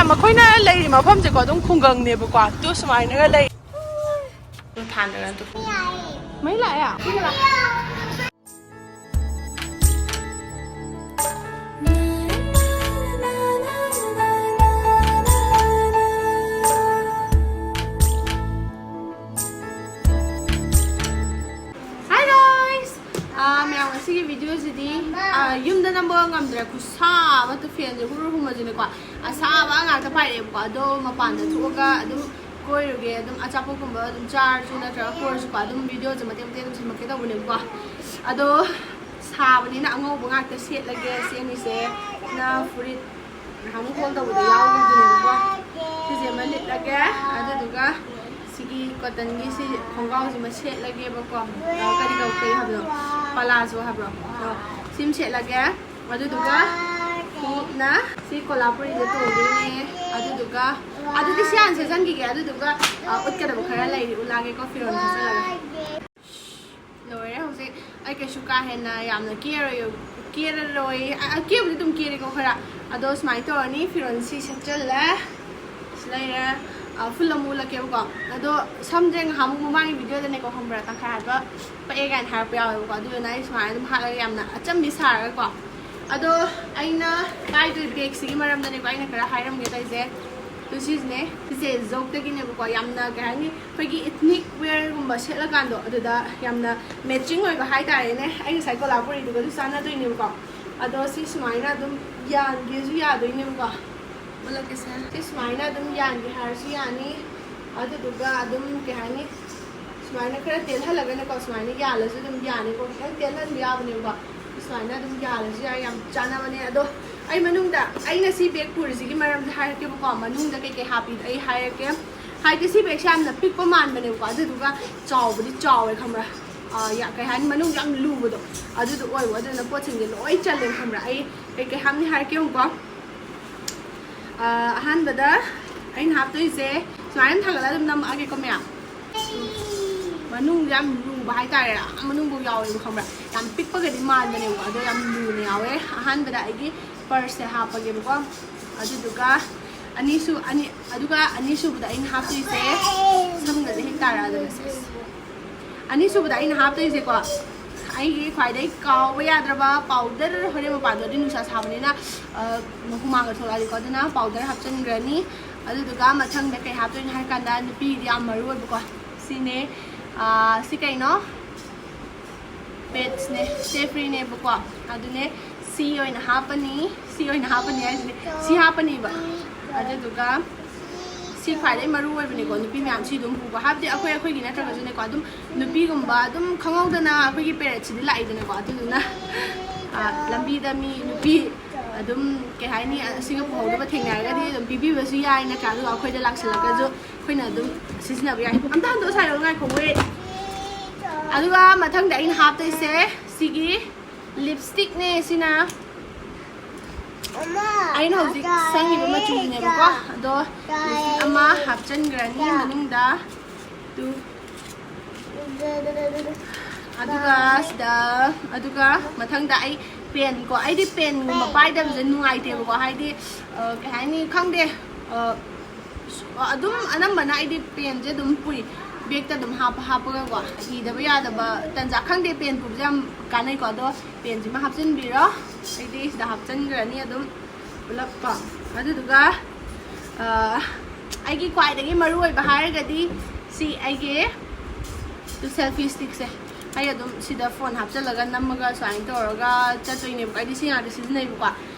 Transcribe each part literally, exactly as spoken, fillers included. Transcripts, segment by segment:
ꯃꯈꯣꯏꯅ ꯂꯩꯔꯤ ꯃꯐꯝꯁꯦꯀꯣ ꯑꯗꯨꯝ ꯈꯨꯡꯒꯪꯅꯦꯕꯀꯣ, ꯑꯗꯨ ꯁꯨꯃꯥꯏꯅꯒ ꯂꯩ꯫ ꯑꯗꯨ ꯊꯥꯟꯗ꯭ꯔꯒ ꯑꯗꯨ ꯃꯩ ꯂꯥꯛꯑꯦ꯫ Hi guys! ꯑꯥ, ꯃꯌꯥꯝ, ꯉꯁꯤꯒꯤ ꯚꯤꯗꯤꯑꯣꯁꯤꯗꯤ, ꯑꯥ, ꯌꯨꯝꯗ ꯅꯝꯕ ꯉꯝꯗ꯭ꯔꯦ, ꯈꯨꯠꯁꯥ ꯑꯃ, ꯇꯨ ꯐꯦꯟꯁꯦ ꯍꯨꯔꯨ ꯍꯨꯝꯃꯁꯤꯅꯦꯀꯣ, ꯑꯁꯥꯕ ꯉꯥꯛꯇ ꯄꯥꯏꯔꯛꯑꯦꯕꯀꯣ꯫ ꯑꯗꯣ ꯃꯄꯥꯟꯗ ꯊꯣꯛꯑꯒ ꯑꯗꯨꯝ ꯀꯣꯏꯔꯨꯒꯦ, ꯑꯗꯨꯝ ꯑꯆꯥꯄꯣꯠꯀꯨꯝꯕ ꯑꯗꯨꯝ ꯆꯥꯔꯁꯨ ꯅꯠꯇ꯭ꯔꯒ ꯀꯣꯏꯔꯁꯨꯀꯣ, ꯑꯗꯨꯝ ꯚꯤꯗꯤꯑꯣꯁꯦ ꯃꯇꯦꯛ ꯃꯇꯦꯛ ꯑꯗꯨꯝ ꯁꯦꯝꯃꯛꯀꯦ ꯇꯧꯕꯅꯦꯕꯀꯣ꯫ ꯑꯗꯣ ꯁꯥꯕꯅꯤꯅ ꯑꯉꯧꯕ ꯉꯥꯛꯇ ꯁꯦꯠꯂꯒꯦ꯫ ꯁꯦꯝꯃꯤꯁꯦ ꯅ ꯐꯨꯔꯤꯠ ꯅꯍꯥꯟꯃꯨꯛ ꯍꯣꯜ ꯇꯧꯕꯗ ꯌꯥꯎꯈꯤꯕꯗꯨꯅꯦꯕꯀꯣ꯫ ꯁꯤꯁꯦ ꯑꯃ ꯂꯤꯠꯂꯒꯦ, ꯑꯗꯨꯗꯨꯒ ꯁꯤꯒꯤ ꯀꯣꯇꯟꯒꯤ ꯁꯤ ꯈꯣꯡꯒ꯭ꯔꯥꯎꯁꯤꯃ ꯁꯦꯠꯂꯒꯦꯕꯀꯣ꯫ ꯑ, ꯀꯔꯤ ꯀꯧ-, ꯀꯩ ꯍꯥꯏꯕꯅꯣ? ꯄꯂꯥꯖꯣ ꯍꯥꯏꯕ꯭ꯔꯣ? ꯑ, ꯁꯤꯃ ꯁꯦꯠꯂꯒꯦ꯫ ꯑꯗꯨꯗꯨꯒ ꯈꯣꯡꯎꯞꯅ ꯁꯤ ꯀꯣꯂꯥꯄꯨꯔꯤꯗ ꯇꯣꯡꯗꯣꯏꯅꯦ꯫ ꯑꯗꯨꯗꯨꯒ ꯑꯗꯨꯗꯤ ꯁꯤ ꯍꯥꯟꯅ ꯁꯦꯠꯆꯟꯈꯤꯒꯦ꯫ ꯑꯗꯨꯗꯨꯒ, ꯑ, ꯎꯠꯀꯗꯕ ꯈꯔ ꯂꯩꯔꯤ, ꯎꯠꯂꯛꯑꯒꯦꯀꯣ, ꯐꯤꯔꯣꯜ ꯁꯦꯠꯆꯜꯂꯒ꯫ ꯂꯣꯏꯔꯦ꯫ ꯍꯧꯖꯤꯛ ꯑꯩ ꯀꯩꯁꯨ ꯀꯥ ꯍꯦꯟꯅ ꯌꯥꯝꯅ ꯀꯦꯔꯣꯏ, ꯀꯦꯔꯔꯣꯏ꯫ ꯑ, ꯑ, ꯀꯦꯕꯨꯗꯤ ꯑꯗꯨꯝ ꯀꯦꯔꯦꯀꯣ ꯈꯔ꯫ ꯑꯗꯣ ꯁꯨꯃꯥꯏꯅ ꯇꯧꯔꯅꯤ, ꯐꯤꯔꯣꯜ ꯁꯤ ꯁꯦꯠꯆꯜꯂꯦ꯫ ꯁꯤ ꯂꯩꯔꯦ꯫ ꯑ, ꯐꯨꯜ ꯑꯃꯨꯛ ꯎꯠꯂꯛꯀꯦꯕꯀꯣ꯫ ꯑꯗꯣ ꯁꯝꯁꯦ ꯉꯍꯥꯟꯃꯨꯛ ꯃꯃꯥꯡꯒꯤ ꯚꯤꯗꯤꯑꯣꯗꯅꯦꯀꯣ, ꯈꯪꯕ꯭ꯔꯥ, ꯇꯪꯈꯥꯏ ꯍꯥꯠꯄ ꯄꯛꯑꯦ ꯀꯥꯏꯅ ꯍꯥꯏꯔꯛꯄ ꯌꯥꯎꯋꯦꯕꯀꯣ꯫ ꯑꯗꯨꯗꯨꯅ ꯑꯩ ꯁꯨꯃꯥꯏꯅ ꯑꯗꯨꯝ ꯍꯥꯠꯂꯒ ꯌꯥꯝꯅ ꯑꯆꯝꯕꯤ ꯁꯥꯔꯒꯀꯣ꯫ ꯑꯗꯣ ꯑꯩꯅ ꯄꯥꯏꯗꯣꯏ ꯕꯦꯒꯁꯤꯒꯤ ꯃꯔꯝꯗꯅꯦꯀꯣ ꯑꯩꯅ ꯈꯔ ꯍꯥꯏꯔꯝꯒꯦ ꯇꯧꯔꯤꯁꯦ꯫ ꯑꯗꯨ ꯁꯤꯁꯤꯅꯦ, ꯁꯤꯁꯦ ꯖꯣꯛꯇꯒꯤꯅꯦꯕꯀꯣ꯫ ꯌꯥꯝꯅ ꯀꯩ ꯍꯥꯏꯅꯤ, ꯑꯩꯈꯣꯏꯒꯤ ethnic wearꯒꯨꯝꯕ ꯁꯦꯠꯂꯀꯥꯟꯗꯣ ꯑꯗꯨꯗ ꯌꯥꯝꯅ matching ꯑꯣꯏꯕ ꯍꯥꯏꯇꯥꯔꯦꯅꯦ꯫ ꯑꯩ ꯉꯁꯥꯏ ꯀꯣꯂꯥꯄꯨꯔꯤꯗꯨꯒꯁꯨ ꯆꯥꯟꯅꯗꯣꯏꯅꯦꯕꯀꯣ꯫ ꯑꯗꯣ ꯁꯤ ꯁꯨꯃꯥꯏꯅ ꯑꯗꯨꯝ ꯌꯥꯟꯒꯦꯁꯨ ꯌꯥꯗꯣꯏꯅꯦꯕꯀꯣ꯫ ꯎꯠꯂꯛꯀꯦꯁꯦ꯫ ꯁꯤ ꯁꯨꯃꯥꯏꯅ ꯑꯗꯨꯝ ꯌꯥꯟꯒꯦ ꯍꯥꯏꯔꯁꯨ ꯌꯥꯅꯤ꯫ ꯑꯗꯨꯗꯨꯒ ꯑꯗꯨꯝ ꯀꯩ ꯍꯥꯏꯅꯤ, ꯁꯨꯃꯥꯏꯅ ꯈꯔ ꯇꯦꯜꯍꯜꯂꯒꯅꯦꯀꯣ, ꯁꯨꯃꯥꯏꯅ ꯌꯥꯜꯂꯁꯨ ꯑꯗꯨꯝ ꯌꯥꯅꯤꯀꯣ꯫ ꯈꯤꯇꯪ ꯇꯦꯜꯍꯟꯕ ꯌꯥꯕꯅꯦꯕꯀꯣ꯫ ꯁꯨꯃꯥꯏꯅ ꯑꯗꯨꯝ ꯌꯥꯜꯂꯁꯨ ꯌꯥꯏ, ꯌꯥꯝ ꯆꯥꯟꯅꯕꯅꯦ꯫ ꯑꯗꯣ ꯑꯩ ꯃꯅꯨꯡꯗ, ꯑꯩꯅ ꯁꯤ ꯕꯦꯒ ꯄꯨꯔꯤꯁꯤꯒꯤ ꯃꯔꯝꯁꯦ ꯍꯥꯏꯔꯛꯀꯦꯕꯀꯣ꯫ ꯃꯅꯨꯡꯗ ꯀꯩꯀꯩ ꯍꯥꯞꯄꯤꯗꯣ ꯑꯩ ꯍꯥꯏꯔꯛꯀꯦ꯫ ꯍꯥꯏꯗꯤ ꯁꯤ ꯕꯦꯒꯁꯦ ꯌꯥꯝꯅ ꯄꯤꯛꯄ ꯃꯥꯟꯕꯅꯦꯕꯀꯣ, ꯑꯗꯨꯗꯨꯒ ꯆꯥꯎꯕꯗꯤ ꯆꯥꯎꯋꯦ, ꯈꯪꯕ꯭ꯔꯥ? ꯑꯥ, ꯌꯥ-, ꯀꯩ ꯍꯥꯏꯅꯤ, ꯃꯅꯨꯡ ꯌꯥꯝ ꯂꯨꯕꯗꯣ ꯑꯗꯨꯗꯣ ꯑꯣꯏꯕ꯫ ꯑꯗꯨꯗꯨꯅ ꯄꯣꯠꯁꯤꯡꯁꯦ ꯂꯣꯏ ꯆꯜꯂꯦ, ꯈꯪꯕ꯭ꯔꯥ? ꯑꯩ ꯀꯩꯀꯩ ꯍꯥꯞꯅꯤ ꯍꯥꯏꯔꯛꯀꯦ ꯌꯦꯡꯉꯨꯀꯣ꯫ ꯑꯥ, ꯑꯍꯥꯟꯕꯗ ꯑꯩꯅ ꯍꯥꯞꯇꯣꯏꯁꯦ ꯁꯨꯃꯥꯏꯅ ꯊꯥꯡꯒꯠꯂꯒ ꯑꯗꯨꯝ ꯅꯝꯃꯛꯑꯒꯦꯀꯣ ꯃꯌꯥꯝ꯫ ꯃꯅꯨꯡ ꯌꯥꯝ ꯂꯨꯕ ꯍꯥꯏꯇꯥꯔꯦ, ꯑꯥ ꯃꯅꯨꯡꯐꯥꯎ ꯌꯥꯎꯋꯦꯕ, ꯈꯪꯕ꯭ꯔꯥ? ꯌꯥꯝ ꯄꯤꯛꯄꯒꯗꯤ ꯃꯥꯟꯕꯅꯦꯕꯀꯣ, ꯑꯗꯣ ꯌꯥꯝ ꯂꯨꯅ ꯌꯥꯎꯋꯦ꯫ ꯑꯍꯥꯟꯕꯗ ꯑꯩꯒꯤ ꯄꯔꯁꯁꯦ ꯍꯥꯞꯄꯒꯦꯕꯀꯣ꯫ ꯑꯗꯨꯗꯨꯒ ꯑꯅꯤꯁꯨ ꯑꯅꯤ ꯑꯗꯨꯒ ꯑꯅꯤꯁꯨꯕꯗ ꯑꯩꯅ ꯍꯥꯞꯇꯣꯏꯁꯦ, ꯁꯝꯒꯁꯦ ꯍꯦꯛ ꯇꯥꯔꯛꯑꯗꯅ ꯁꯦꯁ꯫ ꯑꯅꯤꯁꯨꯕꯗ ꯑꯩꯅ ꯍꯥꯞꯇꯣꯏꯁꯦꯀꯣ, ꯑꯩꯒꯤ ꯈ꯭ꯋꯥꯏꯗꯒꯤ ꯀꯥꯎꯕ ꯌꯥꯗ꯭ꯔꯕ ꯄꯥꯎꯗꯔ꯫ ꯍꯣꯔꯦꯟ ꯃꯄꯥꯟꯗꯗꯤ ꯅꯨꯡꯁꯥ ꯁꯥꯕꯅꯤꯅ ꯍꯨꯃꯥꯡꯒ ꯊꯣꯛꯂꯛꯑꯗꯤꯀꯣ, ꯑꯗꯨꯅ ꯄꯥꯎꯗꯔ ꯍꯥꯞꯆꯤꯟꯈ꯭ꯔꯅꯤ꯫ ꯑꯗꯨꯗꯨꯒ ꯃꯊꯪꯗ ꯀꯩ ꯍꯥꯞꯇꯣꯏꯅꯣ ꯍꯥꯏꯔ ꯀꯥꯟꯗ, ꯅꯨꯄꯤꯒꯤꯗꯤ ꯌꯥꯝ ꯃꯔꯨ ꯑꯣꯏꯕꯀꯣ, ꯁꯤꯅꯦ꯫ ꯁꯤ ꯀꯩꯅꯣ? ꯄꯦꯠꯁꯅꯦ, ꯁ꯭ꯇꯦ ꯐ꯭ꯔꯤꯅꯦꯕꯀꯣ꯫ ꯑꯗꯨꯅꯦ, ꯁꯤ ꯑꯣꯏꯅ ꯍꯥꯞꯄꯅꯤ꯫ ꯁꯤ ꯑꯣꯏꯅ ꯍꯥꯞꯄꯅꯤ ꯍꯥꯏꯁꯤꯅꯦ, ꯁꯤ ꯍꯥꯞꯄꯅꯤꯕ꯫ ꯑꯗꯨꯗꯨꯒ ꯁꯤ ꯈ꯭ꯋꯥꯏꯗꯩ ꯃꯔꯨ ꯑꯣꯏꯕꯅꯤꯀꯣ, ꯅꯨꯄꯤ ꯃꯌꯥꯝ ꯁꯤ ꯑꯗꯨꯝ ꯄꯨꯕ꯫ ꯍꯥꯏꯕꯗꯤ ꯑꯩꯈꯣꯏ, ꯑꯩꯈꯣꯏꯒꯤ ꯅꯠꯇ꯭ꯔꯒꯁꯨꯅꯦꯀꯣ, ꯑꯗꯨꯝ ꯅꯨꯄꯤꯒꯨꯝꯕ ꯑꯗꯨꯝ ꯈꯪꯍꯧꯗꯅ ꯑꯩꯈꯣꯏꯒꯤ ꯄꯦꯔꯦꯠꯁꯤꯗꯤ ꯂꯥꯛꯏꯗꯅꯀꯣ꯫ ꯑꯗꯨꯗꯨꯅ ꯂꯝꯕꯤꯗ ꯃꯤ ꯅꯨꯄꯤ ꯑꯗꯨꯝ, ꯀꯩ ꯍꯥꯏꯅꯤ, ꯑꯁꯤꯒ ꯄꯨꯍꯧꯗꯕ ꯊꯦꯡꯅꯔꯒꯗꯤ ꯑꯗꯨꯝ ꯄꯤꯕꯤꯕꯁꯨ ꯌꯥꯏ, ꯅꯠꯇ꯭ꯔꯥ? ꯑꯗꯨꯒ ꯑꯩꯈꯣꯏꯗ ꯂꯥꯛꯁꯜꯂꯒꯁꯨ ꯑꯩꯈꯣꯏꯅ ꯑꯗꯨꯝ ꯁꯤꯖꯤꯟꯅꯕ ꯌꯥꯏ꯫ ꯑꯝꯇ ꯍꯟꯗꯣꯛꯑꯣ ꯁꯥꯏꯌꯣ, ꯉꯥꯏꯈꯣ, wait꯫ ꯑꯗꯨꯒ ꯃꯊꯪꯗ ꯑꯩꯅ ꯍꯥꯞꯇꯣꯏꯁꯦ ꯁꯤꯒꯤ ꯂꯤꯞꯁꯇꯤꯛꯅꯦ꯫ ꯁꯤꯅ ꯑꯩꯅ ꯍꯧꯖꯤꯛ ꯁꯪꯉꯤꯕ ꯃꯆꯨꯗꯨꯅꯦꯕꯀꯣ꯫ ꯑꯗꯣ ꯂꯤꯞꯁꯇꯤꯛ ꯑꯃ ꯍꯥꯞꯆꯤꯟꯈ꯭ꯔꯅꯤ ꯃꯅꯨꯡꯗ꯫ ꯇꯨ ꯑꯗꯨꯒ ꯁꯤꯗ, ꯑꯗꯨꯒ ꯃꯊꯪꯗ ꯑꯩ ꯄꯦꯟ ꯀꯣ, ꯑꯩꯗꯤ ꯄꯦꯟꯒꯨꯝꯕ ꯄꯥꯏꯗꯕꯁꯦ ꯅꯨꯡꯉꯥꯏꯇꯦꯕꯀꯣ, ꯍꯥꯏꯗꯤ ꯀꯩ ꯍꯥꯏꯅꯤ, ꯈꯪꯗꯦ꯫ ꯑꯗꯨꯝ ꯑꯅꯝꯕꯅ ꯑꯩꯗꯤ ꯄꯦꯟꯁꯦ ꯑꯗꯨꯝ ꯄꯨꯏ, ꯕꯦꯛꯇ ꯑꯗꯨꯝ ꯍꯥꯞꯄ ꯍꯥꯞꯄꯒꯀꯣ, ꯏꯗꯕ ꯌꯥꯗꯕ ꯇꯟꯖꯥ, ꯈꯪꯗꯦ꯫ ꯄꯦꯟ ꯄꯨꯕꯁꯦ ꯌꯥꯝ ꯀꯥꯟꯅꯩꯀꯣ꯫ ꯑꯗꯣ ꯄꯦꯟꯁꯤꯃ ꯍꯥꯞꯆꯤꯟꯕꯤꯔꯣ꯫ ꯑꯩꯗꯤ ꯁꯤꯗ ꯍꯥꯞꯆꯤꯟꯈ꯭ꯔꯅꯤ ꯑꯗꯨꯝ ꯄꯨꯂꯞ ꯀꯣ꯫ ꯑꯗꯨꯗꯨꯒ ꯑꯩꯒꯤ ꯈ꯭ꯋꯥꯏꯗꯒꯤ ꯃꯔꯨ ꯑꯣꯏꯕ ꯍꯥꯏꯔꯒꯗꯤ ꯁꯤ ꯑꯩꯒꯤ ꯇꯨ ꯁꯦꯜꯐꯤ ꯁ꯭ꯇꯤꯛꯁꯦ꯫ ꯑꯩ ꯑꯗꯨꯝ ꯁꯤꯗ ꯐꯣꯟ ꯍꯥꯞꯆꯤꯜꯂꯒ ꯅꯝꯃꯒ ꯁꯨꯃꯥꯏꯅ ꯇꯧꯔꯒ ꯆꯠꯇꯣꯏꯅꯦꯕꯀꯣ꯫ ꯑꯩꯗꯤ ꯁꯤ ꯉꯥꯛꯇ ꯁꯤꯖꯤꯟꯅꯩꯕꯀꯣ꯫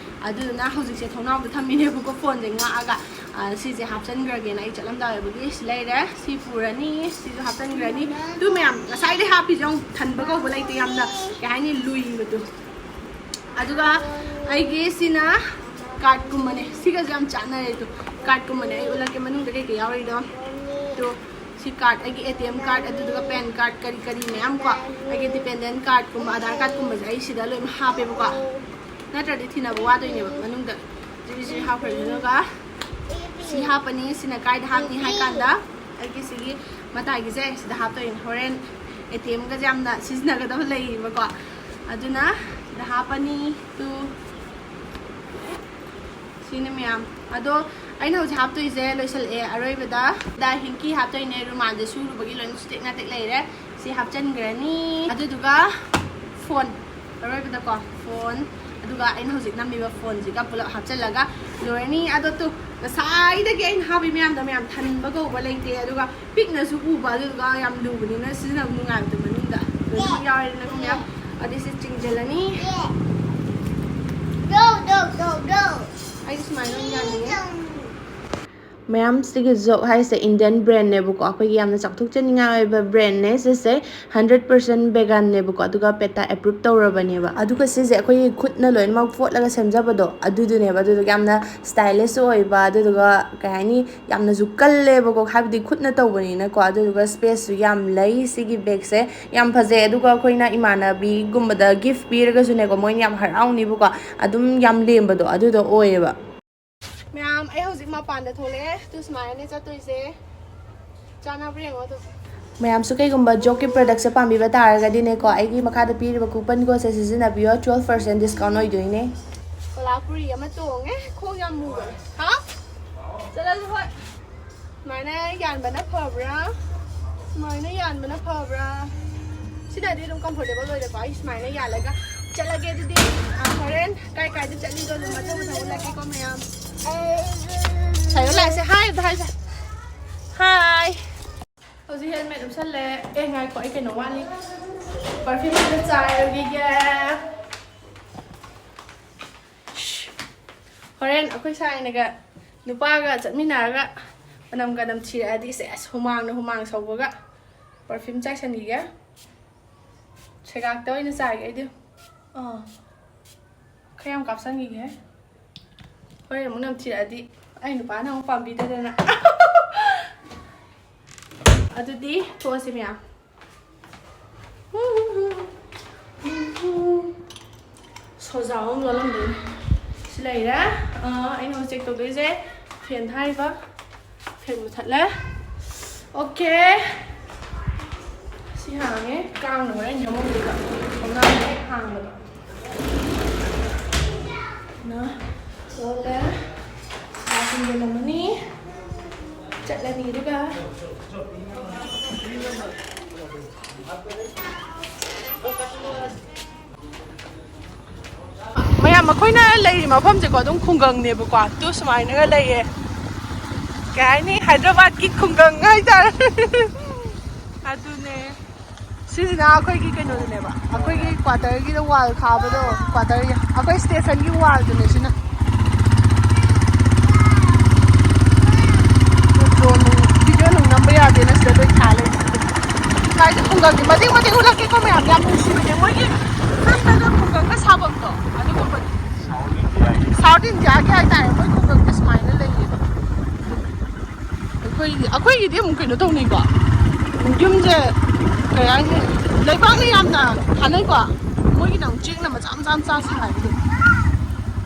ꯑꯗꯨꯗꯨꯅ ꯍꯧꯖꯤꯛꯁꯦ ꯊꯣꯡꯅꯥꯎꯗ ꯊꯝꯃꯤꯅꯦꯕꯀꯣ, ꯐꯣꯟꯁꯦ ꯉꯥꯛꯑꯒ꯫ ꯁꯤꯁꯦ ꯍꯥꯞꯆꯤꯟꯈ꯭ꯔꯒꯦꯅ ꯑꯩ ꯆꯠꯂꯝꯗꯥꯏ ꯑꯣꯏꯕꯒꯤ ꯁꯤ ꯂꯩꯔꯦ꯫ ꯁꯤ ꯄꯨꯔꯅꯤ, ꯁꯤꯁꯨ ꯍꯥꯞꯆꯤꯟꯈ꯭ꯔꯅꯤ꯫ ꯑꯗꯨ ꯃꯌꯥꯝ ꯉꯁꯥꯏꯗꯩ ꯍꯥꯞꯄꯤꯁꯦ ꯑꯃꯨꯛ ꯊꯟꯕ ꯀꯧꯕ ꯂꯩꯇꯦ, ꯌꯥꯝꯅ ꯀꯩ ꯍꯥꯏꯅꯤ, ꯂꯨꯏꯕꯗꯣ꯫ ꯑꯗꯨꯒ ꯑꯩꯒꯤ ꯁꯤꯅ ꯀꯥꯔꯠꯀꯨꯝꯕꯅꯦ, ꯁꯤꯒꯁꯨ ꯌꯥꯝ ꯆꯥꯟꯅꯔꯦ꯫ ꯑꯗꯨ ꯀꯥꯔꯠꯀꯨꯝꯕꯅꯦ, ꯑꯩ ꯎꯠꯂꯛꯀꯦ ꯃꯅꯨꯡꯗ ꯀꯩꯀꯩ ꯌꯥꯎꯔꯤꯗꯣ꯫ ꯑꯗꯨ ꯁꯤ ꯀꯥꯔꯠ, ꯑꯩꯒꯤ ꯑꯦ ꯇꯤ ꯑꯦꯝ ꯀꯥꯔꯠ, ꯑꯗꯨꯗꯨꯒ ꯄꯦꯟ ꯀꯥꯔꯠ, ꯀꯔꯤ ꯀꯔꯤ ꯃꯌꯥꯝ ꯀꯣ, ꯑꯩꯒꯤ ꯗꯤꯄꯦꯟꯗꯦꯟ ꯀꯥꯔꯠꯀꯨꯝꯕ, ꯑꯙꯥꯔ ꯀꯥꯔꯠꯀꯨꯝꯕꯁꯦ ꯑꯩ ꯁꯤꯗ ꯂꯣꯏꯅ ꯍꯥꯞꯄꯦꯕꯀꯣ꯫ ꯅꯠꯇ꯭ꯔꯗꯤ ꯊꯤꯅꯕ ꯋꯥꯗꯣꯏꯅꯦꯕ꯫ ꯃꯅꯨꯡꯗ ꯖꯤꯔꯤ ꯖꯤꯔꯤ ꯍꯥꯞꯈ꯭ꯔꯅꯤ꯫ ꯑꯗꯨꯒ ꯁꯤ ꯍꯥꯞꯄꯅꯤ꯫ ꯁꯤꯅ ꯀꯥꯏꯗ ꯍꯥꯞꯅꯤ ꯍꯥꯏ ꯀꯥꯟꯗ, ꯑꯩꯒꯤ ꯁꯤꯒꯤ ꯃꯇꯥꯏꯒꯤꯁꯦ ꯁꯤꯗ ꯍꯥꯞꯇꯣꯏꯅꯦ꯫ ꯍꯣꯔꯦꯟ ꯑꯦ ꯇꯤ ꯑꯦꯝꯒꯁꯦ ꯌꯥꯝꯅ ꯁꯤꯖꯤꯟꯅꯒꯗꯕ ꯂꯩꯌꯦꯕꯀꯣ, ꯑꯗꯨꯅ ꯁꯤꯗ ꯍꯥꯞꯄꯅꯤ꯫ ꯇꯨ ꯁꯤꯅ ꯃꯌꯥꯝ꯫ ꯑꯗꯣ ꯑꯩꯅ ꯍꯧꯖꯤꯛ ꯍꯥꯞꯇꯣꯏꯁꯦ ꯂꯣꯏꯁꯤꯜꯂꯛꯑꯦ꯫ ꯑꯔꯣꯏꯕꯗ ꯗ ꯍꯤꯡꯀꯤ ꯍꯥꯞꯇꯣꯏꯅꯦ꯫ ꯔꯨꯃꯥꯟꯁꯦ ꯁꯨꯔꯨꯕꯒꯤ ꯂꯣꯏꯅ ꯆꯨꯇꯦꯛ ꯉꯥꯇꯦꯛ ꯂꯩꯔꯦ꯫ ꯁꯤ ꯍꯥꯞꯆꯤꯟꯈ꯭ꯔꯅꯤ꯫ ꯑꯗꯨꯗꯨꯒ ꯐꯣꯟ, ꯑꯔꯣꯏꯕꯗꯀꯣ ꯐꯣꯟ, ꯑꯗꯨꯒ ꯑꯩꯅ ꯍꯧꯖꯤꯛ ꯅꯝꯃꯤꯕ ꯐꯣꯟꯁꯤꯒ ꯄꯨꯂꯞ ꯍꯥꯞꯆꯤꯜꯂꯒ ꯂꯣꯏꯔꯅꯤ꯫ ꯑꯗꯣ ꯇꯨ, ꯉꯁꯥꯏꯗꯒꯤ ꯑꯩꯅ ꯍꯥꯞꯄꯤ ꯃꯌꯥꯝꯗꯣ ꯃꯌꯥꯝ ꯊꯟꯕ ꯀꯧꯕ ꯂꯩꯇꯦ꯫ ꯑꯗꯨꯒ ꯄꯤꯛꯅꯁꯨ ꯎꯕ, ꯑꯗꯨꯗꯨꯒ ꯌꯥꯝ ꯂꯨꯕꯅꯤꯅ ꯁꯤꯖꯤꯟꯅꯕ ꯅꯨꯡꯉꯥꯏꯕꯗꯣ ꯃꯅꯨꯡꯗ ꯂꯣꯏꯅꯃꯛ ꯌꯥꯎꯔꯦꯗꯅ ꯃꯌꯥꯝ꯫ ꯑꯗꯩ ꯁꯤ ꯆꯤꯡꯁꯤꯜꯂꯅꯤ꯫ ꯑꯩꯗꯤ ꯁꯨꯃꯥꯏꯅ ꯑꯣꯏꯅ ꯌꯥꯅꯤꯡꯉꯦ꯫ ꯃꯌꯥꯝ, ꯁꯤꯒꯤ ꯖꯣꯛ ꯍꯥꯏꯁꯦ ꯏꯟꯗꯤꯌꯟ ꯕ꯭ꯔꯦꯟꯅꯦꯕꯀꯣ꯫ ꯑꯩꯈꯣꯏꯒꯤ ꯌꯥꯝꯅ ꯆꯥꯎꯊꯣꯛꯆꯅꯤꯡꯉꯥꯏ ꯑꯣꯏꯕ ꯕ꯭ꯔꯦꯟꯅꯦ ꯁꯤꯁꯦ꯫ ꯍꯟꯗ꯭ꯔꯦꯠ ꯄꯥꯔꯁꯦꯟ ꯚꯦꯒꯥꯟꯅꯦꯕꯀꯣ, ꯑꯗꯨꯒ ꯄꯦꯇꯥ ꯑꯦꯄ꯭ꯔꯨꯞ ꯇꯧꯔꯕꯅꯦꯕ꯫ ꯑꯗꯨꯒ ꯁꯤꯁꯦ ꯑꯩꯈꯣꯏꯒꯤ ꯈꯨꯠꯅ ꯂꯣꯏꯅꯃꯛ ꯐꯣꯠꯂꯒ ꯁꯦꯝꯖꯕꯗꯣ ꯑꯗꯨꯗꯨꯅꯦꯕ꯫ ꯑꯗꯨꯗꯨꯒ ꯌꯥꯝꯅ ꯁ꯭ꯇꯥꯏꯂꯤꯁ ꯑꯣꯏꯕ, ꯑꯗꯨꯗꯨꯒ ꯀꯩ ꯍꯥꯏꯅꯤ, ꯌꯥꯝꯅꯁꯨ ꯀꯜꯂꯦꯕꯀꯣ, ꯍꯥꯏꯕꯗꯤ ꯈꯨꯠꯅ ꯇꯧꯕꯅꯤꯅꯀꯣ꯫ ꯑꯗꯨꯗꯨꯒ ꯁ꯭ꯄꯦꯁꯁꯨ ꯌꯥꯝ ꯂꯩ ꯁꯤꯒꯤ ꯕꯦꯒꯁꯦ꯫ ꯌꯥꯝ ꯐꯖꯩ꯫ ꯑꯗꯨꯒ ꯑꯩꯈꯣꯏꯅ ꯏꯃꯥꯟꯅꯕꯤꯒꯨꯝꯕꯗ ꯒꯤꯐ ꯄꯤꯔꯒꯁꯨꯅꯦꯀꯣ, ꯃꯣꯏꯅ ꯌꯥꯝ ꯍꯔꯥꯎꯅꯤꯕꯀꯣ꯫ ꯑꯗꯨꯝ ꯌꯥꯝ ꯂꯦꯝꯕꯗꯣ ꯑꯗꯨꯗꯣ ꯑꯣꯏꯌꯦꯕ꯫ ꯃꯌꯥꯝ, ꯑꯩ ꯍꯧꯖꯤꯛ ꯃꯄꯥꯟꯗ ꯊꯣꯛꯂꯛꯑꯦ꯫ ꯑꯗꯨ ꯁꯨꯃꯥꯏꯅꯅꯦ ꯆꯠꯇꯣꯏꯁꯦ꯫ ꯆꯥꯅꯕ꯭ꯔꯥ ꯌꯦꯡꯉꯣ ꯑꯗꯨꯝ꯫ ꯃꯌꯥꯝꯁꯨ ꯀꯩꯒꯨꯝꯕ ꯖꯣꯛꯀꯤ ꯄ꯭ꯔꯗꯛꯁꯦ ꯄꯥꯝꯕꯤꯕ ꯇꯥꯔꯒꯗꯤꯅꯦꯀꯣ, ꯑꯩꯒꯤ ꯃꯈꯥꯗ ꯄꯤꯔꯤꯕ ꯀꯨꯄꯟ ꯀꯣꯗꯁꯦ ꯁꯤꯖꯤꯟꯅꯕꯤꯌꯣ, ꯇꯨꯋꯦꯜꯐ ꯄꯥꯔꯁꯦꯟ ꯗꯤꯁꯀꯥꯎꯟ ꯑꯣꯏꯗꯣꯏꯅꯦ꯫ ꯀꯣꯂꯥꯄꯨꯔꯤ ꯑꯃ ꯇꯣꯡꯉꯦ, ꯈꯣꯡ ꯌꯥꯝ ꯃꯨꯕꯅꯦ꯫ ꯍꯥ? ꯆꯠꯂꯁꯤ ꯍꯣꯏ꯫ ꯁꯨꯃꯥꯏꯅ ꯌꯥꯟꯕꯅ ꯐꯕ꯭ꯔꯥ? ꯁꯨꯃꯥꯏꯅ ꯌꯥꯟꯕꯅ ꯐꯕ꯭ꯔꯥ? ꯁꯤꯅꯗꯤ ꯑꯗꯨꯝ ꯀꯝꯐꯣꯔꯇꯦꯕꯜ ꯑꯣꯏꯔꯦꯀꯣ꯫ ꯑꯩ ꯁꯨꯃꯥꯏꯅ ꯌꯥꯜꯂꯒ ꯆꯠꯂꯒꯦ꯫ ꯑꯗꯨꯗꯤ, ꯑ, ꯍꯣꯔꯦꯟ ꯀꯥꯏ ꯀꯥꯏꯗ ꯆꯠꯂꯤꯗꯣ ꯑꯗꯨꯝ ꯃꯊꯪ ꯃꯊꯪ ꯎꯠꯂꯛꯀꯦꯀꯣ ꯃꯌꯥꯝ꯫ ꯁꯥꯏꯌꯣ ꯂꯥꯛꯁꯦ꯫ ꯍꯥꯏ ꯑꯝꯇ ꯍꯥꯏꯁꯦ꯫ ꯍꯥꯏ꯫ ꯍꯧꯖꯤꯛ ꯍꯦꯜꯃꯦꯠ ꯎꯞꯁꯜꯂꯦ꯫ ꯑꯦ, ꯉꯥꯏꯈꯣ, ꯑꯩ ꯀꯩꯅꯣ ꯋꯥꯠꯂꯤ꯫ ꯄꯔꯐ꯭ꯌꯨꯝ ꯑꯝꯇ ꯆꯥꯏꯔꯨꯈꯤꯒꯦ꯫ ꯍꯣꯔꯦꯟ ꯑꯩꯈꯣꯏ ꯁꯥꯏꯅꯒ ꯅꯨꯄꯥꯒ ꯆꯠꯃꯤꯟꯅꯔꯒ ꯃꯅꯝꯒ ꯅꯝꯊꯤꯔꯛꯑꯗꯤ, ꯁꯦ, ꯑꯁ, ꯍꯨꯃꯥꯡꯅ ꯍꯨꯃꯥꯡ ꯁꯧꯕꯒ ꯄꯔꯐ꯭ꯌꯨꯝ ꯆꯥꯏꯁꯟꯈꯤꯒꯦ꯫ ꯁꯦꯒꯥꯛꯇ ꯑꯣꯏꯅ ꯆꯥꯏꯒꯦ ꯑꯩꯗꯤ꯫ ꯑꯥ, ꯈꯔ ꯌꯥꯝ ꯀꯥꯞꯁꯟꯈꯤꯒꯦ꯫ ꯍꯣꯔꯦꯟ ꯑꯃꯨꯛ ꯅꯝꯊꯤꯔꯛꯑꯗꯤ ꯑꯩ ꯅꯨꯄꯥꯅ ꯑꯃꯨꯛ ꯄꯥꯝꯕꯤꯗꯗꯅ꯫ ꯑꯗꯨꯗꯤ ꯊꯣꯛꯑꯁꯤ ꯃꯌꯥꯝ꯫ ꯁꯣꯖꯥ ꯑꯃ ꯂꯣꯜꯂꯝꯗꯣꯏꯅꯤ꯫ ꯁꯤ ꯂꯩꯔꯦ꯫ ꯑꯥ, ꯑꯩꯅ ꯍꯧꯖꯤꯛ ꯆꯦꯛ ꯇꯧꯗꯣꯏꯁꯦ ꯐꯦꯟ ꯊꯥꯔꯤꯕ꯫ ꯐꯦꯟ ꯃꯨꯊꯠꯂꯦ꯫ ꯑꯣꯀꯦ꯫ ꯁꯤ ꯍꯥꯡꯉꯦ꯫ ꯀꯥꯡꯅ ꯍꯣꯔꯦꯟ ꯌꯣꯝꯃꯝꯗꯣꯏꯕ꯫ ꯊꯣꯡꯅꯥꯎ ꯍꯦꯛ ꯍꯥꯡꯕꯗꯣ꯫ ꯅ ꯂꯣꯜꯂꯦ꯫ ꯒ꯭ꯂꯥꯁ ꯌꯦꯟ ꯑꯃꯅꯤ ꯆꯠꯂꯅꯤ, ꯑꯗꯨꯒ ꯃꯌꯥꯝ ꯑꯩꯈꯣꯏꯅ ꯂꯩꯔꯤ ꯃꯐꯝꯁꯦꯀꯣ ꯑꯗꯨꯝ ꯈꯨꯡꯒꯪꯅꯦꯕꯀꯣ, ꯑꯗꯨ ꯁꯨꯃꯥꯏꯅꯒ ꯂꯩꯌꯦ꯫ ꯀꯩ ꯍꯥꯏꯅꯤ, ꯍꯥꯏꯗ꯭ꯔꯕꯥꯗꯀꯤ ꯈꯨꯡꯒꯪ ꯍꯥꯏꯇꯥꯔꯦ꯫ ꯑꯗꯨꯅꯦ꯫ ꯁꯤꯁꯤꯅ ꯑꯩꯈꯣꯏꯒꯤ ꯀꯩꯅꯣꯗꯨꯅꯦꯕ, ꯑꯩꯈꯣꯏꯒꯤ ꯀ꯭ꯋꯥꯇꯔꯒꯤꯗ ꯋꯥꯜ ꯈꯥꯕꯗꯣ, ꯀ꯭ꯋꯥꯇꯔꯒꯤ ꯑꯩꯈꯣꯏ ꯁ꯭ꯇꯦꯁꯟꯒꯤ ꯋꯥꯜꯗꯨꯅꯦ ꯁꯤꯅ꯫ ꯗ꯭ꯔꯣꯟ ꯅꯨꯡ, ꯚꯤꯗꯤꯑꯣ ꯅꯨꯡ ꯅꯝꯕ ꯌꯥꯗꯦꯅ ꯁꯤꯗ ꯂꯣꯏ ꯊꯥ ꯂꯩ꯫ ꯁ꯭ꯋꯥꯏꯗ ꯈꯨꯡꯒꯪꯒꯤ ꯃꯇꯦꯛ ꯃꯇꯦꯛ ꯎꯠꯂꯛꯀꯦꯀꯣ ꯃꯌꯥꯝ, ꯌꯥꯝ ꯅꯨꯡꯁꯤꯕꯅꯦ ꯃꯣꯏꯒꯤ ꯈꯨꯡꯒꯪꯒ ꯁꯥꯐꯝꯗꯣ ꯑꯗꯨꯒꯨꯝꯕꯅꯤ꯫ ꯁꯥꯎꯠ ꯏꯟꯗꯤꯌꯥꯒꯤ ꯍꯥꯏꯇꯥꯔꯦ, ꯃꯣꯏ ꯈꯨꯡꯒꯪꯁꯦ ꯁꯨꯃꯥꯏꯅ ꯂꯩꯌꯦꯕ꯫ ꯑꯩꯈꯣꯏꯒꯤ, ꯑꯩꯈꯣꯏꯒꯤꯗꯤ ꯑꯃꯨꯛ ꯀꯩꯅꯣ ꯇꯧꯅꯤꯀꯣ, ꯌꯨꯝꯁꯦ ꯀꯩ ꯍꯥꯏꯅꯤ, ꯂꯩꯕꯥꯛꯅ ꯌꯥꯝꯅ ꯊꯥꯅꯩꯀꯣ, ꯃꯣꯏꯒꯤꯅ ꯑꯃꯨꯛ ꯆꯦꯡꯅ ꯃꯆꯥ ꯃꯆꯥ ꯃꯆꯥ ꯁꯥꯏꯕꯗꯣ꯫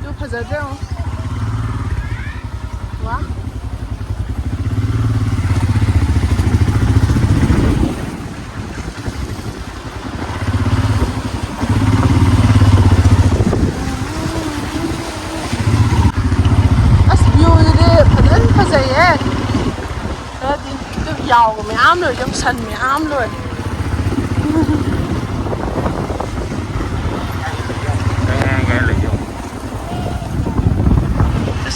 ꯑꯗꯨ ꯐꯖꯗ꯭ꯔꯣ? ꯋꯥ꯫ ꯑꯁ, ꯚ꯭ꯌꯨꯁꯤꯗꯤ ꯐꯖꯅ ꯐꯖꯩꯌꯦ꯫ ꯈꯔꯗꯤ ꯑꯗꯨꯝ ꯌꯥꯎꯕ ꯃꯌꯥꯝ ꯂꯣꯏ, ꯑꯗꯨꯝ ꯁꯟ ꯃꯌꯥꯝ ꯂꯣꯏ꯫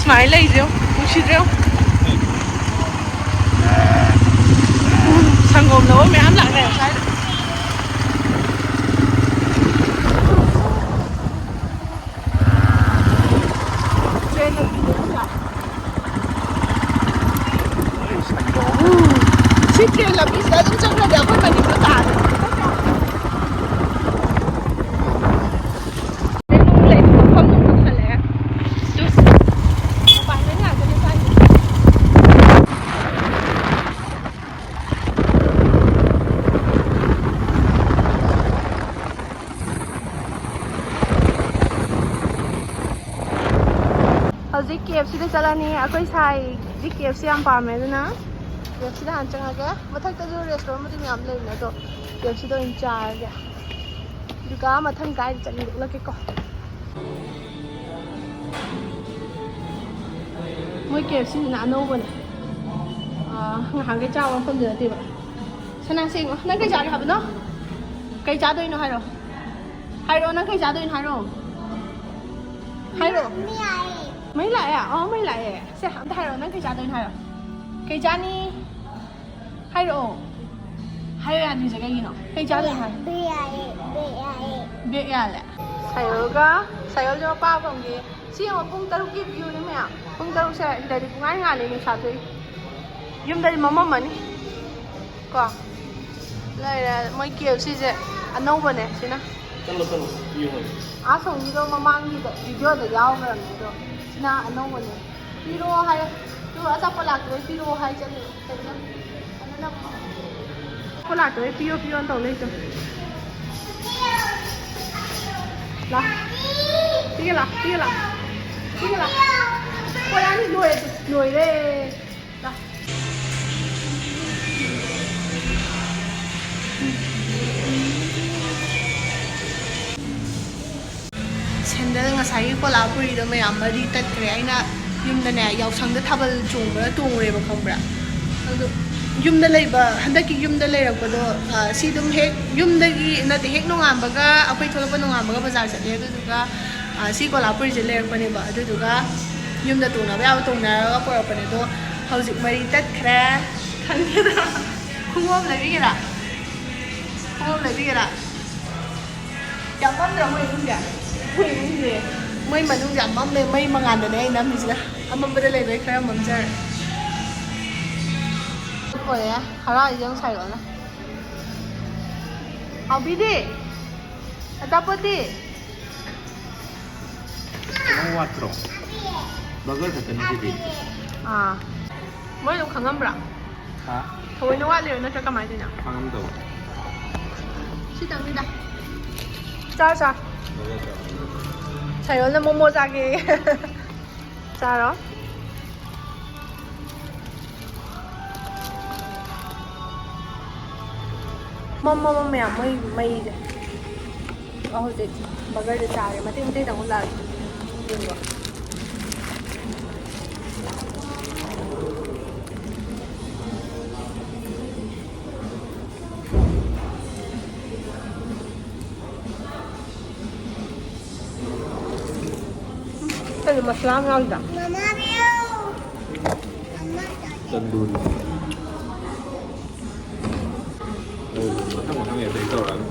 ꯁꯨꯃꯥꯏꯅ ꯂꯩꯁꯦ ꯌꯦꯡꯉꯨ, ꯅꯨꯡꯁꯤꯗ꯭ꯔꯣ? ꯁꯪꯒꯣꯝ ꯂꯧꯕ ꯃꯌꯥꯝ ꯂꯥꯛꯅꯩ ꯁ꯭ꯋꯥꯏꯗ꯫ ꯇ꯭ꯔꯦꯟ ꯂꯝꯕꯤꯗ ꯌꯥꯝ ꯂꯥꯛꯑꯦ꯫ ꯁꯤ ꯇ꯭ꯔꯦꯟ ꯂꯝꯕꯤꯁꯤꯗ ꯑꯗꯨꯝ ꯆꯠꯈ꯭ꯔꯗꯤ ꯑꯩꯈꯣꯏ ꯃꯅꯤꯄꯨꯔ ꯇꯥꯔꯦ꯫ ꯂꯩꯕ ꯃꯐꯝꯗꯣ ꯐꯪꯍꯜꯂꯛꯑꯦ꯫ ꯑꯗꯨ apartment ꯉꯥꯛꯇꯅꯦ ꯁ꯭ꯋꯥꯏꯁꯦ꯫ ꯍꯧꯖꯤꯛ ꯀꯦ ꯑꯦꯐ ꯁꯤꯗ ꯆꯠꯂꯅꯤ꯫ ꯑꯩꯈꯣꯏ ꯁꯥꯏꯗꯤ ꯀꯦ ꯑꯦꯐ ꯁꯤ ꯌꯥꯝ ꯄꯥꯝꯃꯦ, ꯑꯗꯨꯅ ꯀꯦ ꯑꯦꯐ ꯁꯤꯗ ꯍꯥꯟꯅ ꯆꯪꯉꯒꯦ꯫ ꯃꯊꯛꯇꯁꯨ restaurantꯕꯨꯗꯤ ꯃꯌꯥꯝ ꯂꯩꯕꯅꯦ, ꯑꯗꯣ ꯀꯦ ꯑꯦꯐ ꯁꯤꯗ ꯑꯣꯏꯅ ꯆꯥꯔꯒꯦ꯫ ꯑꯗꯨꯒ ꯃꯊꯪ ꯀꯥꯏꯗ ꯆꯠꯂꯤꯅꯣ ꯎꯠꯂꯛꯀꯦꯀꯣ꯫ ꯃꯣꯏ ꯀꯦ ꯑꯦꯐ ꯁꯤꯁꯤꯅ ꯑꯅꯧꯕꯅꯦ꯫ ꯑꯥ, ꯉꯍꯥꯟꯈꯩ ꯆꯥꯕ ꯃꯐꯝꯗꯨ ꯅꯠꯇꯦꯕ꯫ ꯁꯅꯥꯁꯦ ꯌꯦꯡꯉꯣ, ꯅꯪ ꯀꯩ ꯆꯥꯒꯦ ꯍꯥꯏꯕꯅꯣ? ꯀꯩ ꯆꯥꯗꯣꯏꯅꯣ ꯍꯥꯏꯔꯣ? ꯍꯥꯏꯔꯛꯑꯣ, ꯅꯪ ꯀꯩ ꯆꯥꯗꯣꯏꯅꯣ ꯍꯥꯏꯔꯣ? ꯍꯥꯏꯔꯛꯑꯣ꯫ ꯃꯩ ꯂꯥꯛꯑꯦ? ꯑꯣ, ꯃꯩ ꯂꯥꯛꯑꯦ꯫ ꯁꯦ, ꯑꯝꯇ ꯍꯥꯏꯔꯛꯑꯣ, ꯅꯪ ꯀꯩ ꯆꯥꯗꯣꯏꯅꯣ ꯍꯥꯏꯔꯣ? ꯀꯩ ꯆꯥꯅꯤ? ꯍꯥꯏꯔꯛꯑꯣ꯫ ꯍꯥꯏꯔꯛꯑꯣ ꯌꯥꯗ꯭ꯔꯤꯁꯦ ꯀꯩꯒꯤꯅꯣ? ꯀꯩ ꯆꯥꯗꯣꯏꯅꯣ ꯍꯥꯏꯔꯣ? ꯕ꯭ꯔꯦꯛ ꯌꯥꯜꯂꯦ, ꯕ꯭ꯔꯦꯛ ꯌꯥꯜꯂꯦ꯫ ꯕ꯭ꯔꯦꯛ ꯌꯥꯜꯂꯦ? ꯁꯥꯏꯌꯣꯜꯒ, ꯁꯥꯏꯌꯣꯜꯁꯦ ꯃꯄꯥ ꯐꯝꯒꯤ꯫ ꯁꯤ ꯌꯦꯡꯉꯣ, ꯄꯨꯡ ꯇꯔꯨꯛꯀꯤ ꯚ꯭ꯌꯨꯅꯦ ꯃꯌꯥꯝ꯫ ꯄꯨꯡ ꯇꯔꯨꯛꯁꯦ ꯁꯤꯗꯗꯤ ꯄꯨꯡꯉꯥꯟ ꯉꯥꯜꯂꯤ, ꯅꯨꯡꯁꯥ ꯊꯣꯛꯏ꯫ ꯌꯨꯝꯗꯗꯤ ꯃꯝꯃꯝꯃꯅꯤ ꯀꯣ꯫ ꯂꯩꯔꯦ, ꯃꯣꯏ ꯀꯦ ꯑꯦꯐ ꯁꯤꯁꯦ ꯑꯅꯧꯕꯅꯦ ꯁꯤꯅ꯫ ꯆꯠꯂꯣ, ꯆꯠꯂꯣ, ꯄꯤꯌꯨ ꯍꯥꯏꯌꯣ꯫ ꯑꯥ ꯁꯣꯝꯒꯤꯗꯣ ꯃꯃꯥꯡꯒꯤꯗ ꯚꯤꯗꯤꯑꯣꯗ ꯌꯥꯎꯈ꯭ꯔꯕꯅꯦ, ꯑꯗꯣ ꯁꯤꯅ ꯑꯅꯧꯕꯅꯦ꯫ ꯄꯤꯔꯛꯑꯣ ꯍꯥꯏꯌꯣ꯫ ꯄꯤꯔꯛꯑꯣ, ꯑꯆꯥꯄꯣꯠ ꯂꯥꯛꯇꯕꯩ ꯄꯤꯔꯛꯑꯣ ꯍꯥꯏ ꯆꯠꯂꯦ꯫ ꯀꯩꯅꯣ? ꯑꯗꯨꯅ ꯑꯆꯥꯄꯣꯠ ꯂꯥꯛꯇꯕꯩ ꯄꯤꯌꯣ ꯄꯤꯌꯣꯅ ꯇꯧ ꯂꯩꯗꯣ꯫ ꯂꯥ꯫ ꯄꯤꯒꯦ ꯂꯥ, ꯄꯤꯒꯦ ꯂꯥ꯫ ꯄꯤꯒꯦ ꯂꯥ꯫ ꯄꯣꯠ ꯑꯅꯤ ꯂꯣꯏꯔꯦ, ꯂꯣꯏꯔꯦ꯫ ꯂꯥ꯫ ꯁꯦꯟꯗꯜ ꯉꯁꯥꯏꯒꯤ ꯀꯣꯂꯥꯄꯨꯔꯤꯗꯣ ꯃꯌꯥꯝ ꯃꯔꯤ ꯇꯠꯈ꯭ꯔꯦ꯫ ꯑꯩꯅ ꯌꯨꯝꯗꯅꯦ, ꯌꯥꯎꯁꯪꯗ ꯊꯥꯕꯜ ꯆꯣꯡꯕꯗ ꯇꯣꯡꯉꯨꯔꯦꯕ, ꯈꯪꯕ꯭ꯔꯥ? ꯑꯗꯣ ꯌꯨꯝꯗ ꯂꯩꯕ, ꯍꯟꯗꯛꯀꯤ ꯌꯨꯝꯗ ꯂꯩꯔꯛꯄꯗꯣ, ꯑ, ꯁꯤ ꯑꯗꯨꯝ ꯍꯦꯛ ꯌꯨꯝꯗꯒꯤ ꯅꯠꯇꯦ, ꯍꯦꯛ ꯅꯣꯡꯉꯥꯟꯕꯒ, ꯑꯩꯈꯣꯏ ꯊꯣꯛꯂꯛꯄ ꯅꯣꯡꯉꯥꯟꯕꯒ ꯕꯖꯥꯔ ꯆꯠꯂꯦ꯫ ꯑꯗꯨꯗꯨꯒ, ꯑ, ꯁꯤ ꯀꯣꯂꯥꯄꯨꯔꯤꯁꯦ ꯂꯩꯔꯛꯄꯅꯦꯕ꯫ ꯑꯗꯨꯗꯨꯒ ꯌꯨꯝꯗ ꯇꯣꯡꯅꯕ ꯌꯥꯕ ꯇꯣꯡꯅꯔꯒ ꯄꯨꯔꯛꯄꯅꯦ꯫ ꯑꯗꯣ ꯍꯧꯖꯤꯛ ꯃꯔꯤ ꯇꯠꯈ꯭ꯔꯦ꯫ ꯈꯪꯗꯦꯗ꯫ ꯈꯣꯡꯎꯞ ꯑꯃ ꯂꯩꯕꯤꯒꯦꯔꯥ? ꯈꯣꯡꯎꯞ ꯑꯃ ꯂꯩꯕꯤꯒꯦꯔꯥ? ꯌꯥꯝ ꯃꯝꯗ꯭ꯔꯣ ꯃꯣꯏ ꯏꯃꯨꯡꯁꯦ? ꯃꯣꯏ ꯏꯃꯨꯡꯁꯦ, ꯃꯣꯏ ꯃꯅꯨꯡꯁꯦ ꯌꯥꯝ ꯃꯝꯃꯦ, ꯃꯩ ꯃꯉꯥꯜꯗꯅꯦ ꯑꯩ ꯅꯝꯃꯤꯁꯤꯅ꯫ ꯑꯃꯝꯕꯗ ꯂꯩꯕꯩ ꯈꯔ ꯃꯝꯖꯔꯦ꯫ ꯑꯣꯏꯔꯦ, ꯍꯔꯥꯎ ꯏꯖꯝ ꯁꯥꯏꯔꯛꯑꯣꯅ꯫ ꯍꯥꯎꯕꯤꯗꯤ? ꯑꯆꯥꯄꯣꯠꯇꯤ? ꯀꯩꯅꯣ ꯋꯥꯠꯇ꯭ꯔꯣ? ꯕꯔꯒꯔ ꯈꯛꯇꯅꯤ ꯁꯤꯗꯤ꯫ ꯑꯥ꯫ ꯃꯣꯏ ꯑꯗꯨꯝ ꯈꯪꯉꯝꯕ꯭ꯔꯥ? ꯍꯥ? ꯊꯑꯣꯏꯅ ꯋꯥꯠꯂꯤꯔꯣ ꯅꯠꯇ꯭ꯔ ꯀꯃꯥꯏꯅ ꯇꯧꯔꯤꯅꯣ? ꯈꯪꯉꯝꯗꯕ꯫ ꯁꯤꯇꯪꯅꯤꯗ꯫ ꯆꯥ, ꯆꯥ꯫ ꯕꯔꯒꯔ ꯆꯥꯎ꯫ ꯁꯥꯏꯌꯣꯜꯅ ꯃꯣꯃꯣ ꯆꯥꯒꯦ꯫ ꯆꯥꯔꯣ꯫ ꯃꯝ, ꯃꯝ, ꯃꯝ ꯃꯌꯥꯝ, ꯃꯣꯏ ꯃꯩꯁꯦ꯫ ꯑꯣ, ꯍꯧꯖꯤꯛ ꯕꯔꯒꯔꯗ ꯆꯥꯔꯦ꯫ ꯃꯇꯦꯛ ꯃꯇꯦꯛ ꯇꯧ ꯂꯥꯛꯑꯦ꯫ ꯌꯦꯡꯉꯣ꯫ ꯃꯁꯂꯥ ꯑꯃ ꯌꯥꯎꯔꯤꯗ꯫ ꯇꯟꯗꯨꯔꯤ꯫ ꯑꯣ, ꯃꯊꯪ ꯃꯊꯪ ꯑꯦꯇꯦꯛ ꯇꯧꯔꯛꯑꯅꯤ꯫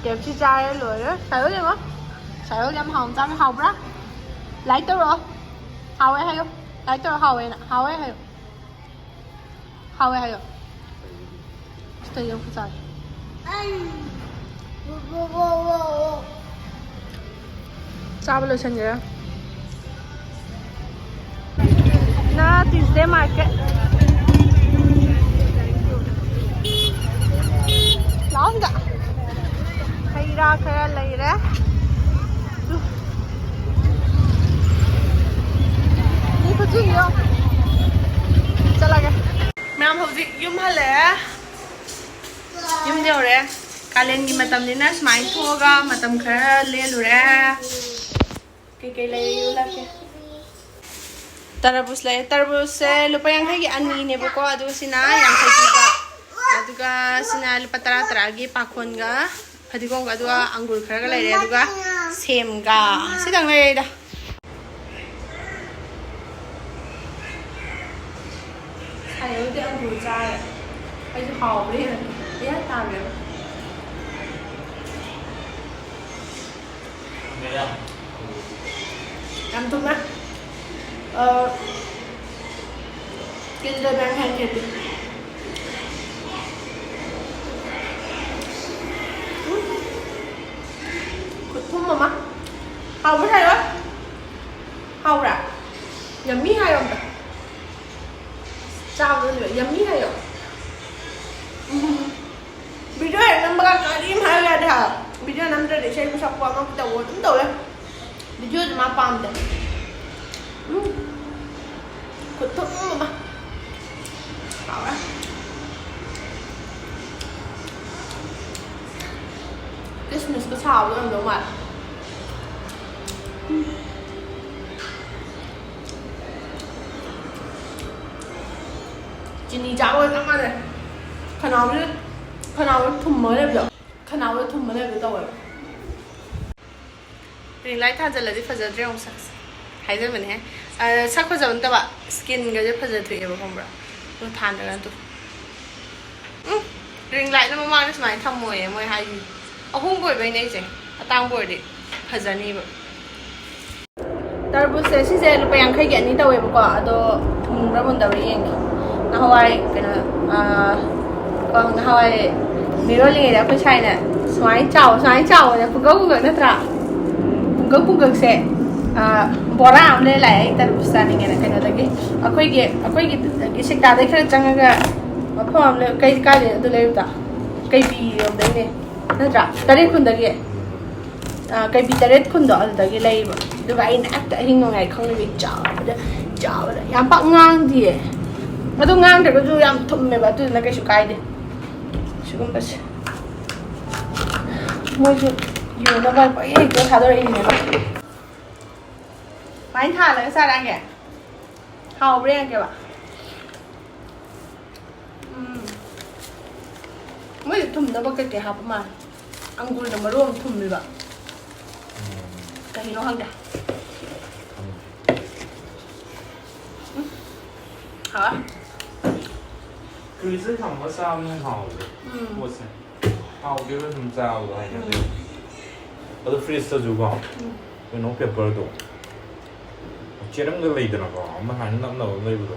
ꯀꯦ ꯑꯦꯐ ꯁꯤ ꯆꯥꯔꯦ, ꯂꯣꯏꯔꯦ꯫ ꯁꯥꯏꯌꯣ ꯌꯦꯡꯉꯣ꯫ ꯁꯥꯏꯌꯣ ꯌꯥꯝ ꯍꯥꯎꯅ ꯆꯥꯔꯦ꯫ ꯍꯥꯎꯕ꯭ꯔꯥ? ꯂꯥꯏꯛ ꯇꯧꯔꯛꯑꯣ꯫ ꯍꯥꯎꯋꯦ ꯍꯥꯏꯌꯣ꯫ ꯂꯥꯏꯛ ꯇꯧꯔꯛꯑꯣ, ꯍꯥꯎꯋꯦꯅ꯫ ꯍꯥꯎꯋꯦ ꯍꯥꯏꯌꯣ꯫ ꯍꯥꯎꯋꯦ ꯍꯥꯏꯌꯣ꯫ ꯁꯤꯗ ꯌꯥꯝ ꯆꯥꯔꯦ꯫ ꯆꯥꯕ ꯂꯣꯏꯁꯟꯒ꯭ꯔꯦ꯫ ꯅ Tuesday market꯫ ꯂꯥꯛꯑꯣ ꯁꯤꯗ꯫ ꯍꯩ ꯔꯥ ꯈꯔ ꯂꯩꯔꯦ꯫ ꯃꯤ ꯈꯨꯆꯤꯟꯗꯣ꯫ ꯆꯠꯂꯒꯦ꯫ ꯃꯌꯥꯝ ꯍꯧꯖꯤꯛ ꯌꯨꯝ ꯍꯜꯂꯛꯑꯦ꯫ ꯌꯨꯝ ꯌꯧꯔꯦ꯫ ꯀꯥꯂꯦꯟꯒꯤ ꯃꯇꯝꯅꯤꯅ ꯁꯨꯃꯥꯏꯅ ꯊꯣꯛꯑꯒ ꯃꯇꯝ ꯈꯔ ꯂꯦꯜꯂꯨꯔꯦ꯫ ꯀꯩꯀꯩ ꯂꯩꯔꯤ ꯎꯠꯂꯛꯀꯦ꯫ ꯇꯔꯕꯨꯖ ꯂꯩꯔꯦ꯫ ꯇꯔꯕꯨꯖꯁꯦ ꯂꯨꯄꯥ ꯌꯥꯡꯈꯩꯒꯤ ꯑꯅꯤꯅꯦꯕꯀꯣ, ꯑꯗꯨꯒ ꯁꯤꯅ ꯌꯥꯡꯈꯩ ꯄꯤꯕ, ꯑꯗꯨꯒ ꯁꯤꯅ ꯂꯨꯄꯥ ꯇꯔꯥ ꯇꯔꯥꯒꯤ ꯄꯥꯈꯣꯟꯒ ꯐꯗꯤꯒꯣꯝꯒ, ꯑꯗꯨꯒ ꯑꯪꯒꯨꯔ ꯈꯔꯒ ꯂꯩꯔꯦ, ꯑꯗꯨꯒ ꯁꯦꯝꯒ꯫ ꯁꯤꯗꯪ ꯂꯩꯔꯦꯗ꯫ ꯁꯥꯏꯌꯣꯗꯤ ꯑꯪꯒꯨꯔ ꯆꯥꯔꯦ꯫ ꯑꯩꯁꯨ ꯍꯥꯎꯕ꯭ꯔꯥ ꯌꯦꯡꯉꯒꯦ꯫ ꯏꯌꯥ ꯇꯥꯒꯦ꯫ ꯌꯥꯝ ꯊꯨꯝꯃꯦ꯫ ꯑ, ꯀꯤꯟꯗꯔ ꯃꯦꯟ ꯍꯥꯏꯅꯦ ꯑꯗꯨ꯫ ꯎꯝ꯫ ꯈꯨꯊꯨꯝ ꯑꯃ꯫ ꯍꯥꯎꯕ꯭ꯔꯥ ꯁꯥꯏꯌꯣ? ꯍꯥꯎꯕ꯭ꯔꯥ? Yummy ꯍꯥꯏꯌꯣ ꯑꯝꯇ꯫ ꯆꯥꯕꯗ ꯂꯣꯏ yummy ꯍꯥꯏꯌꯣ꯫ ꯎꯝ꯫ Video ꯍꯦꯛ ꯅꯝꯕꯒ ꯀꯔꯤꯝ ꯍꯥꯏꯌꯨ ꯌꯥꯗꯦ ꯍꯥꯏꯕ꯫ Video ꯅꯝꯗ꯭ꯔꯗꯤ ꯏꯁꯩꯕꯨ ꯁꯛꯄ ꯑꯃꯕꯨ ꯇꯧꯕ ꯑꯗꯨꯝ ꯇꯧꯋꯦ꯫ Videoꯁꯨ ꯃꯥ ꯄꯥꯝꯗꯦ꯫ ꯎꯝ꯫ ꯈꯨꯊꯨꯝ ꯑꯃ꯫ ꯍꯥꯎꯔꯦ꯫ ꯀꯤꯁꯃꯤꯁꯀ ꯁꯥꯕꯗꯣ ꯑꯣꯏꯔꯝꯗꯧ ꯃꯥꯜꯂꯦ꯫ ꯎꯝ꯫ ꯆꯤꯅꯤ ꯆꯥꯕꯒ ꯆꯞ ꯃꯥꯟꯅꯩ꯫ ꯈꯅꯥꯎꯁꯦ, ꯈꯅꯥꯎꯁꯦ ꯊꯨꯝꯃꯒ ꯂꯩꯕꯗꯣ, ꯈꯅꯥꯎꯗ ꯊꯨꯝꯃ ꯂꯩꯕꯗꯣ ꯇꯧꯋꯦꯕ꯫ ꯔꯤꯡ ꯂꯥꯏꯠ ꯊꯥꯖꯤꯜꯂꯗꯤ ꯐꯖꯗ꯭ꯔꯦ ꯑꯃꯨꯛ ꯁꯛꯁꯦ꯫ ꯍꯥꯏꯖꯕꯅꯦꯍꯦ꯫ ꯑ, ꯁꯛ ꯐꯖꯕ ꯅꯠꯇꯕ, ꯁ꯭ꯀꯤꯟꯒꯁꯦ ꯐꯖꯊꯣꯛꯑꯦꯕ, ꯈꯪꯕ꯭ꯔꯥ? ꯑꯗꯨ ꯊꯥꯟꯗ꯭ꯔꯒ ꯑꯗꯨ꯫ ꯎꯝ, ꯔꯤꯡ ꯂꯥꯏꯠꯅ ꯃꯃꯥꯡꯗ ꯁꯨꯃꯥꯏꯅ ꯊꯝꯃꯣꯏꯌꯦ ꯃꯣꯏ ꯍꯥꯏꯁꯤꯅꯤ꯫ ꯑꯍꯣꯡꯕ ꯑꯣꯏꯕꯩꯅꯦ ꯑꯩꯁꯦ꯫ ꯑꯇꯥꯡꯕ ꯑꯣꯏꯔꯗꯤ ꯐꯖꯅꯤꯕ꯫ ꯇꯔꯕꯨꯖꯁꯦ ꯁꯤꯁꯦ ꯂꯨꯄꯥ ꯌꯥꯡꯈꯩꯒꯤ ꯑꯅꯤ ꯇꯧꯋꯦꯕꯀꯣ, ꯑꯗꯣ ꯃꯨꯟꯕ꯭ꯔꯥ ꯃꯨꯟꯗꯕ꯭ꯔꯥ ꯌꯦꯡꯒꯦ꯫ ꯅꯍꯥꯟꯋꯥꯏ ꯀꯩꯅꯣ, ꯑꯥ, ꯀꯣ, ꯅꯍꯥꯟꯋꯥꯏ ꯃꯤꯔꯣꯜꯂꯤꯉꯩꯗ ꯑꯩꯈꯣꯏ ꯁꯥꯏꯅ ꯁꯨꯃꯥꯏꯅ ꯆꯥꯎ, ꯁꯨꯃꯥꯏꯅ ꯆꯥꯎꯑꯅ ꯄꯨꯡꯀꯛ ꯄꯨꯡꯀꯛ ꯅꯠꯇ꯭ꯔꯥ? ꯄꯨꯡꯀꯛ ꯄꯨꯡꯀꯛꯁꯦ, ꯑꯥ, ꯕꯣꯔꯥ ꯑꯃ ꯂꯩꯔ ꯂꯥꯛꯑꯦ ꯑꯩ ꯇꯔꯕꯨꯖ ꯆꯥꯅꯤꯡꯉꯦꯅ꯫ ꯀꯩꯅꯣꯗꯒꯤ, ꯑꯩꯈꯣꯏꯒꯤ, ꯑꯩꯈꯣꯏꯒꯤ ꯁꯤꯛꯇꯥꯗꯩ ꯈꯔ ꯆꯪꯉꯒ ꯃꯐꯝ ꯑꯃ ꯂꯩ, ꯀꯩ, ꯀꯥꯏꯗꯩꯅꯣ ꯑꯗꯨ ꯂꯩꯔꯨꯕꯗꯣ? ꯀꯩꯕꯤ ꯂꯣꯝꯗꯩꯅꯦ ꯅꯠꯇ꯭ꯔꯥ? ꯇꯔꯦꯠ ꯈꯨꯟꯗꯒꯤ꯫ ꯑ, ꯀꯩꯕꯤ ꯇꯔꯦꯠ ꯈꯨꯟꯗꯣ ꯑꯗꯨꯗꯒꯤ ꯂꯩꯕ꯫ ꯑꯗꯨꯒ ꯑꯩꯅ ꯍꯦꯛꯇ ꯑꯍꯤꯡ ꯅꯣꯡꯌꯥꯏ ꯈꯪꯗꯕꯤ ꯆꯥꯕꯗ, ꯆꯥꯕꯗ ꯌꯥꯝ ꯄꯥꯛ ꯉꯥꯡꯗꯤꯌꯦ꯫ ꯑꯗꯨ ꯉꯥꯡꯗ꯭ꯔꯒꯁꯨ ꯌꯥꯝ ꯊꯨꯝꯃꯦꯕ, ꯑꯗꯨꯗꯨꯅ ꯀꯩꯁꯨ ꯀꯥꯏꯗꯦ꯫ ꯁꯤꯒꯨꯝꯕꯁꯦ ꯃꯣꯏꯁꯨ ꯌꯣꯟꯅꯕ ꯄꯪꯍꯦꯛ ꯍꯦꯛꯇ ꯊꯥꯗꯣꯔꯛꯏꯅꯦꯕ꯫ ꯁꯨꯃꯥꯏꯅ ꯊꯥꯜꯂꯒ ꯆꯥꯔꯛꯑꯒꯦ꯫ ꯍꯥꯎꯕ꯭ꯔꯥ ꯌꯦꯡꯉꯛꯀꯦꯕ꯫ ꯎꯝ꯫ ꯃꯣꯏꯗꯤ ꯊꯨꯝꯅꯕ ꯀꯩꯀꯩ ꯍꯥꯞꯄ ꯃꯥꯜꯂꯦ꯫ ꯑꯪꯒꯨꯔꯅ ꯃꯔꯣ ꯑꯃ ꯊꯨꯝꯃꯤꯕ꯫ ꯀꯩꯅꯣ ꯈꯪꯗꯦ꯫ ꯎꯝ꯫ ꯍꯥꯎꯋꯦ꯫ ꯐ꯭ꯔꯤꯖꯇ ꯊꯝꯃꯒ ꯆꯥꯕꯅ ꯍꯦꯟꯅ ꯍꯥꯎꯋꯦ ꯎꯝ꯫ ꯄꯣꯠꯁꯦ꯫ ꯍꯥꯎꯗꯦꯕ ꯁꯨꯝ ꯆꯥꯕꯗꯣ ꯍꯩꯅꯗꯦ꯫ ꯎꯝ꯫ ꯑꯗꯣ ꯐ꯭ꯔꯤꯖꯇꯁꯨꯀꯣ ꯎꯝ꯫ ꯀꯩꯅꯣ ꯄꯦꯄꯔꯗꯣ ꯆꯦꯔꯪꯒ ꯂꯩꯗꯅꯀꯣ ꯑꯃ ꯍꯥꯏꯅ ꯅꯞꯅꯕ ꯑꯃ ꯂꯩꯕꯗꯣ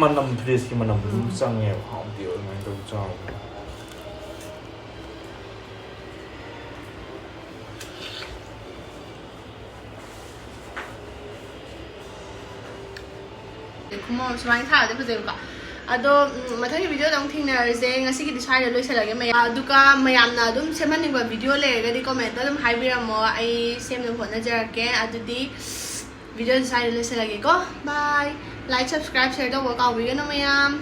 ꯃꯅꯝ ꯐ꯭ꯔꯤꯖꯀꯤ ꯃꯅꯝ ꯑꯗꯨꯝ ꯎꯝ꯫ ꯆꯪꯉꯦꯕ ꯍꯥꯎꯇꯦꯕ ꯑꯗꯨꯃꯥꯏꯅ ꯇꯧꯕ ꯆꯥꯕꯗꯣ꯫ ꯈꯨꯃꯣ ꯁꯨꯃꯥꯏꯅ ꯊꯥꯔꯗꯤ ꯐꯖꯩꯕꯀꯣ꯫ ꯑꯗꯣ ꯎꯝ, ꯃꯊꯪꯒꯤ ꯚꯤꯗꯤꯑꯣꯗ ꯑꯃꯨꯛ ꯊꯦꯡꯅꯔꯁꯦ꯫ ꯉꯁꯤꯒꯤꯗꯤ ꯁ꯭ꯋꯥꯏꯗ ꯂꯣꯏꯁꯤꯜꯂꯒꯦ ꯃꯌꯥꯝ꯫ ꯑꯗꯨꯒ ꯃꯌꯥꯝꯅ ꯑꯗꯨꯝ ꯁꯦꯝꯍꯟꯅꯤꯡꯕ ꯚꯤꯗꯤꯑꯣ ꯂꯩꯔꯒꯗꯤ ꯀꯣꯃꯦꯟꯇ ꯑꯗꯨꯝ ꯍꯥꯏꯕꯤꯔꯝꯃꯣ, ꯑꯩ ꯁꯦꯝꯅꯕ ꯍꯣꯠꯅꯖꯔꯛꯀꯦ꯫ ꯑꯗꯨꯗꯤ ꯚꯤꯗꯤꯑꯣꯁꯦ ꯁ꯭ꯋꯥꯏꯗ ꯂꯣꯏꯁꯤꯜꯂꯒꯦꯀꯣ꯫ ꯕꯥꯏ꯫ ꯂꯥꯏꯛ, ꯁꯕꯁꯀ꯭ꯔꯥꯏꯕ, ꯁꯤꯌꯔ ꯇꯧꯕ ꯀꯥꯎꯕꯤꯒꯅꯨ ꯃꯌꯥꯝ꯫